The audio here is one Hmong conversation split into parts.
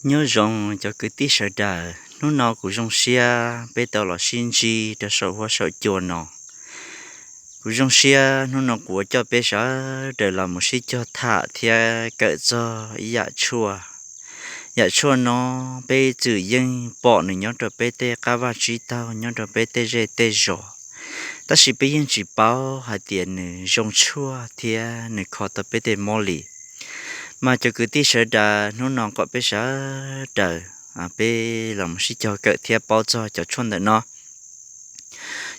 Nyob zoo cov kwv tij sawv daws, hnub no kuv zoo siab peb tau los sib ntsib rau saum huab saum cua no. Kuv zoo siab hnub no kuv ua coj peb sawv daws los mus sib cog tham thiab kawm txog ib yam tshuaj. Yam tshuaj no peb txwm yeej pom nws nyob rau peb tej qab vaj tsib taug, nyob rau peb tej zej tej zos, tab sis peb yeej tsis paub hais tias nws zoo tshuaj thiab nws kho tau peb tej mob li. Mas cov kwv tij sawv daws, hnub no kom peb sawv daws peb los mus sib cog kawm thiab paub txog cov tshuaj ntawm no.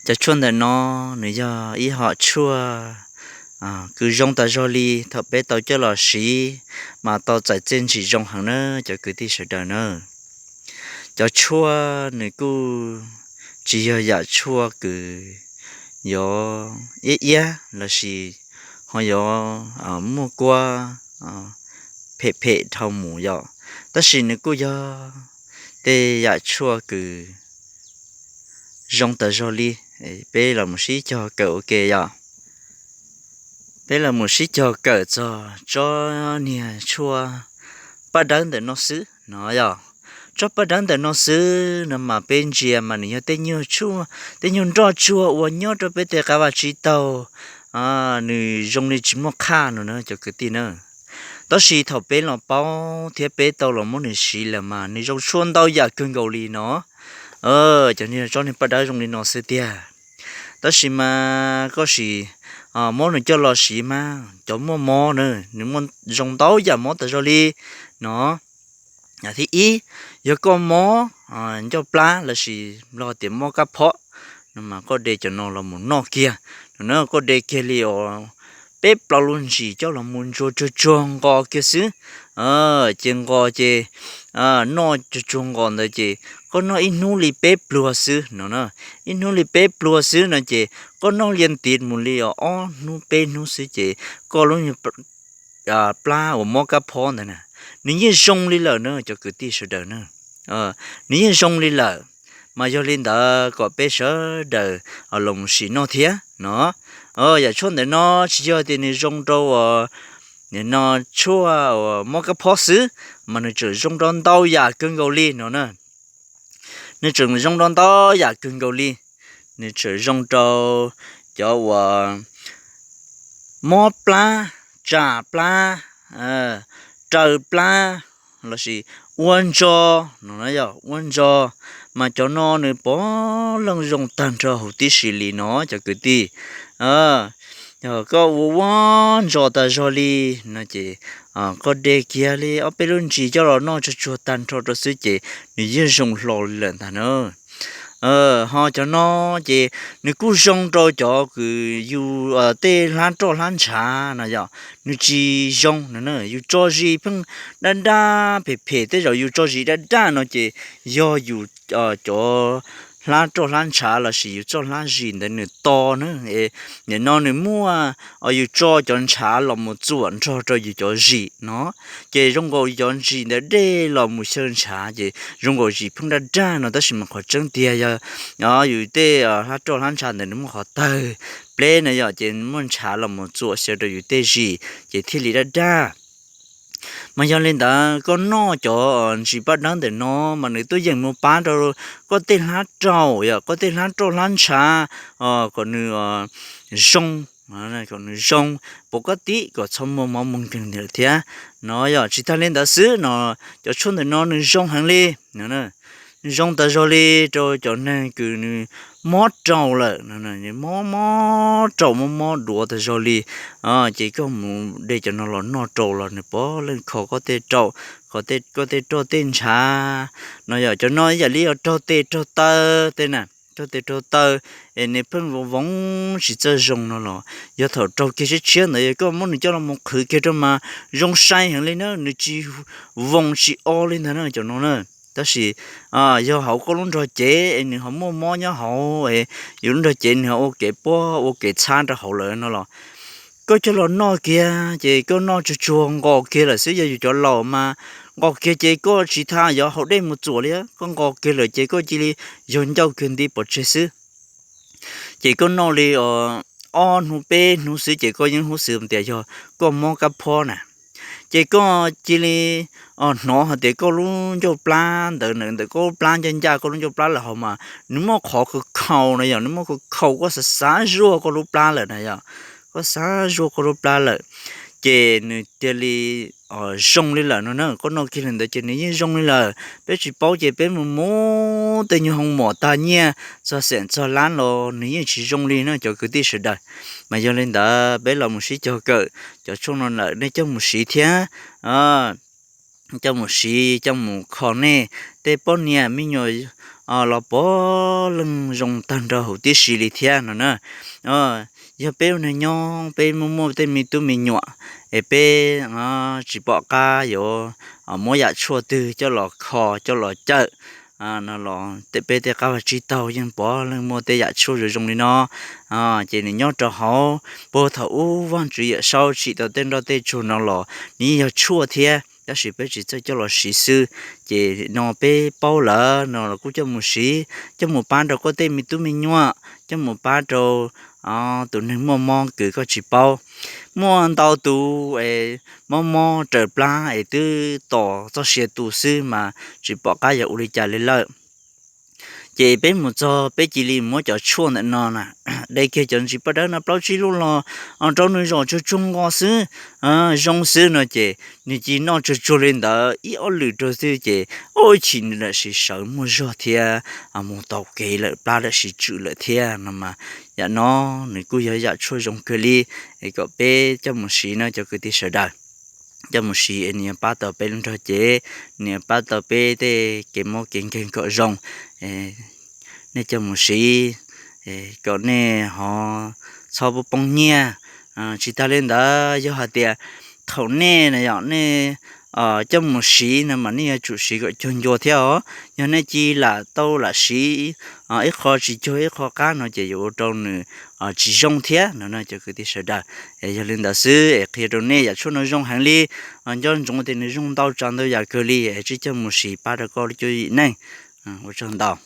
Cov tshuaj ntawm no nws yog ib hom tshuaj kws zoo tas zog li. Thaum peb tau coj los siv mas tau txais txiaj ntsim zoo heev na cov kwv tij sawv daws na. Cov tshuaj nws kuj tsis yog yam tshuaj kws yuav iab iab lossis ho yuav muaj kuab phem phem dhau mus yom, tab sis nws kuj yog tej yam tshuaj kws zoo tas zog li. Peb los mus sib cog kawm ua ke yom. Peb los mus sib cog kawm txog tsob niag tshuaj paj dawb ntawm no xwb no yom. Tsob paj dawb ntawm no xwb no mas peb ntsia mas nws yog tej nyuag tshuaj, tej nyuag nroj tsuag uas nyob rau peb tej qab vaj tsib taug, nws zoo li tsis muaj qhaj no na cov kwv tij na. Tab sis thaum peb los paub thiab peb tau los muab nws siv lawm mas nws zoo tshuaj ntau yam kawg nkaus li no. Cov niag tsob niag paj dawb zoo li no xwb tiag. Tab sis mas koj sim muab nws coj los siv mas cov muaj mob na, nws muaj zoo ntau yam mob tas zog li no. Thib ib, yog koj mob ncauj plab lossis Nplog tias mob kab phob no mas koj de cov no los mus noj kiag no na, koj de kiag li os peb plaub lub ntsis coj los mus ntsuag tsuag tsuag nqos kiag xwb. Ces nqos ces noj tsuag tsuag nqos ntawd ces koj noj ib hnub li peb pluag xwb no na. Ib hnub li peb pluag xwb no ces koj noj lia ntiv mus li os ob hnub peb hnub xwb ces koj lub plab uas mob kab phob ntawd na, nws yeej zoo li lawm na cov kwv tij sawv daws na. Nws yeej zoo li lawm. Mas yog li ntawd kom peb sawv daws los mus sim noj thiab no. Yam tshuaj ntawm no tsis yog tias nws zoo rau no tshuaj uas mob kab phob xwb, mas nws tseem zoo rau ntau yam kawg nkaus li no na. Nws tseem zoo rau ntau yam kawg nkaus li. Nws tseem zoo rau cov uas mob plab, tsam plab, raws plab, lossis ua ntso no, yog ua ntso, mas cov no nws puav leej zoo tag nrho huv tib si li no cov kwv tij. Yog koj ua ua ntso tas zog li no ces koj de kiag li ob peb lub ntsis coj los noj tsuag tsuag tag nrho rau xwb ces nws yeej zoo hlo li lawm ntag na. Ho cov no ces nws kuj zoo rau cov kws yus tej hlab roj hlab ntshav no yom, nws tsis zoo no na. Yus tso zis pheej daj daj phem phem, tej zaum yus tso zis daj daj no ces yog yus cov hlab roj hlab ntshav lossis yus txoj hlab zis ntawd nws to na. Nim no nws muaj, yus tso cov ntshav los mus txuam nrog rau yus cov zis no, ces zoo nkaus cov zis ntawd dej los mus xyaw ntshav ces zoo nkaus zis pheej daj daj no, tab sis mas qhov tseeb tiag yog yus tej hlab roj hlab ntshav ntawd nws muaj qhov tawg pleb na yom, ces muaj ntshav los mus txuam xyaw rau yus tej zis ces thiaj li daj daj. Mas yog li ntawd koj noj cov ntsis paj dawb ntawm no mas nws tuaj yeem mus pab rau koj tej hlab rau, yog koj tej hlab roj hlab ntshav kom nws zoo, kom nws zoo, pov koj tib kom txhob muaj mob muaj nkeeg thiab no. Yog tsis tag li ntawd xwb no, cov tshuaj ntawm no nws zoo heev li, nws zoo tas zog li rau cov neeg kws nws mob rau lawm, mob mob rau mob mob duav tas zog li, ces koj mus de cov no los noj rau los nws puav leej kho koj tej rau, koj tej roj tej ntshav no. Yog cov no ib yam li yog raug tes raug taw tej na, raug tes raug taw es nws pheej voos voos tsis txawj zoo no los yog thaum raug kiag tshiab tshiab ntawd yog koj muab nws coj los mus qhwv kiag rau mas zoo sai heev li na, nws tsis voos tsis o li ntag na cov no na. Tab sis yog hauv koj lub nrog cev es nws ho muaj mob nyob hauv, yus lub nrog cev nws ho ua kev puab ua kev txhab rau hauv lawm no los koj coj los noj kiag ces koj noj tsuag tsuag nqos kiag lawm xwb. Yog yus cov laus mas nqos kiag ces koj tsis tas yuav haus dej mus txuam li, koj nqos kiag lawm ces koj cia li yog ncauj kiag nti pov tseg xwb. Ces koj noj li ob hnub peb hnub xwb ces koj yeej hnov xwb tias yog koj mob kab phob na. Ces koj cia li hnov hais tias koj lub ncauj plab ntawd, ntawm koj lub plab ncaj ncaj koj lub ncauj plab lawm hauv mas nws muaj qhov khaus khaus na yom, nws muaj khaus khaus, koj xav xav zuaj koj lub plab lawm na yom, koj xav zuaj koj lub plab lawm, ces nws cia li zoo li lawm no na. Koj noj kiag li ntawd ces nws yeej zoo li lawm. Peb tsis paub ces peb mus muab tej nyuag hoo mom tag nyiaj txog xeem txog lab los nws yeej tsis zoo li no cov kwv tij sawv daws. Mas yog li ntawd peb los mus sib cog kawm cov tshuaj no lawm nej coj mus siv thiab, coj mus siv coj mus kho nej tej poj niam me nyuam los puav leej zoo tag nrho huv tib si li thiab no na. Yog peb ua neeg nyob peb muaj muaj tej me tub me nyuam es peb tsis pom qab yuav muab yam tshuaj twg coj los kho coj los cawm no los peb tej qab vaj tsib taug yeej puav leej muaj tej yam tshuaj zoo zoo li no. Ces nws nyob rau hauv puag thaum ub Vajtswv Yawmsaub tsim tau tej nroj tej tsuag no los nws yeej yog tshuaj thiab, tab sis peb tsis txawj coj los siv xwb. Ces no peb paub lawm no los kuj coj mus siv, coj mus pab rau koj tej me tub me nyuam, coj mus pab rau tus neeg muaj mob kws koj tsis paub. Muaj ntau tus mob mob raws plab es twb tos txoj sia tu xwb mas tsis pom qab yuav ua li cas li lawm. Ces peb mus txog peb cia li muab cov tshuaj ntawm no na, de kiag cov ntsis paj dawb no plaub tsib lub los rau nws zom tsuag tsuag nqos xwb, zoo xwb no ces nws cia li noj tsuag tsuag li ntawd ib ob lwm rau xwb ces ua chim nws lam sis sawv muaj zog thiab mus tau kev lawm, plab lam sis tswm lawm thiab no mas yam no nws kuj yog yam tshuaj zoo kawg li es kom peb coj mus siv no cov kwv tij sawv daws. Coj mus siv es nws yuav pab tau peb lub nrog cev, nws yuav pab tau peb tej kev mob kev nkeeg kom zoo. Nej coj mus siv kom nej ho txhob poob nyiaj. Tsis tas li ntawd yog hais tias thaum nej na yom, nej coj mus siv no mas nej yuav tsum siv kom cuag ncua thiab os. Yog nej cia li lam tau lam siv ib qho tsis cuag ib qho qab no ces yuav ua rau nws tsis zoo thiab no cov kwv tij sawv daws. Yog li ntawd xwb es qhia rau nej yam tshuaj no zoo heev li, nco ntsoov tias nws zoo ntau tsav ntau yam kawg li es tsij coj mus siv pab rau koj lub cuab yim neej. Ua tsaug ntau.